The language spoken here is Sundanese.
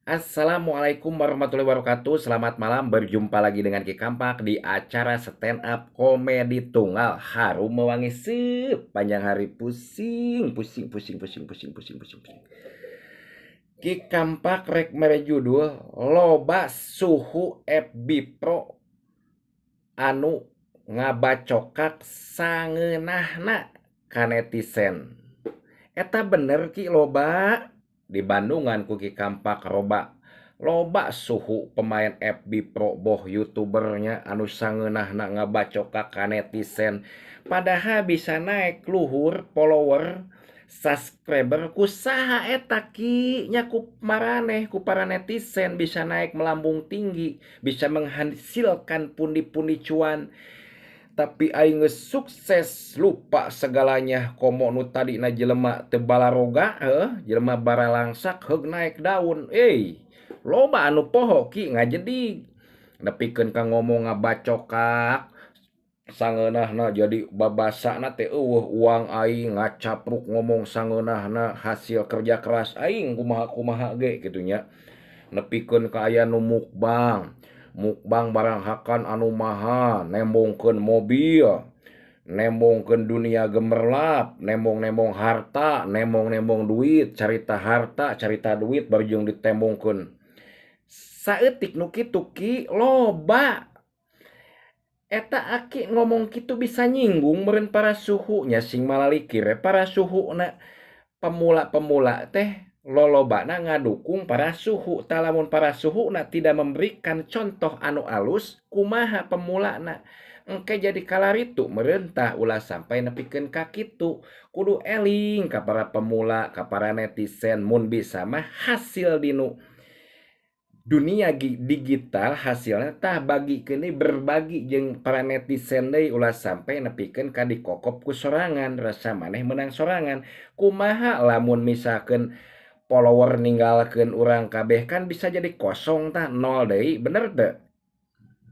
Assalamualaikum warahmatullahi wabarakatuh. Selamat malam, berjumpa lagi dengan Ki Kampak di acara stand up komedi tunggal harum mewangi sepanjang hari. Pusing, pusing, pusing, pusing, pusing, pusing, pusing, pusing. Ki Kampak rek mere judul loba suhu FB Pro anu ngabacokak sangeunahna ka netizen. Eta bener, Ki, loba di Bandungan ku Ki Kampak loba loba suhu pemain FB Pro boh youtubernya anu sangeunahna ngabacokak ka netizen, padahal bisa naik luhur follower, subscriber. Ku saha eta, Ki? Nya ku maraneh, ku para netizen bisa naik melambung tinggi, bisa menghasilkan pundi-pundi cuan. Tapi aing geus sukses lupa segalanya, komo nu tadina jelema teu balaroga, heuh, jelema baralangsak heug naik daun. Euy, loba anu poho, Ki, ngajedig nepikeun ka ngomong ngabacokak sangeunahna, jadi babasana teh euweuh uang aing ngacapruk ngomong sangeunahna, hasil kerja keras aing kumaha-kumaha ge kitu nya. Nepikeun ka aya nu mukbang mukbang barang hakan anu mahal, nembongkeun mobil, nembongkeun dunia gemerlap, nembong-nembong harta, nembong-nembong duit, carita harta, carita duit, bari jeung ditembongkeun saeutik. Nu kitu, Ki, loba eta. Aki ngomong kitu bisa nyinggung meureun para suhu nya, sing malalikir para suhuna. Pemula-pemula teh lolobana ngadukung para suhu. Tah, lamun para suhuna tidak memberikan contoh anu alus, kumaha pemulana engke jadi kalaritu meureun? Tah, ulah sampai nepikeun ka kitu. Kudu eling ka para pemula, ka para netizen. Mun bisa mah hasil dinu dunia digital hasilnya tah bagikeun deui, berbagi jeung para netizen deui. Ulah sampai nepikeun ka dikokop ku sorangan, rasa maneh menang sorangan. Kumaha lamun misalkeun follower ninggalkeun urang kabeh? Kan bisa jadi kosong tah, nol deui, bener teu?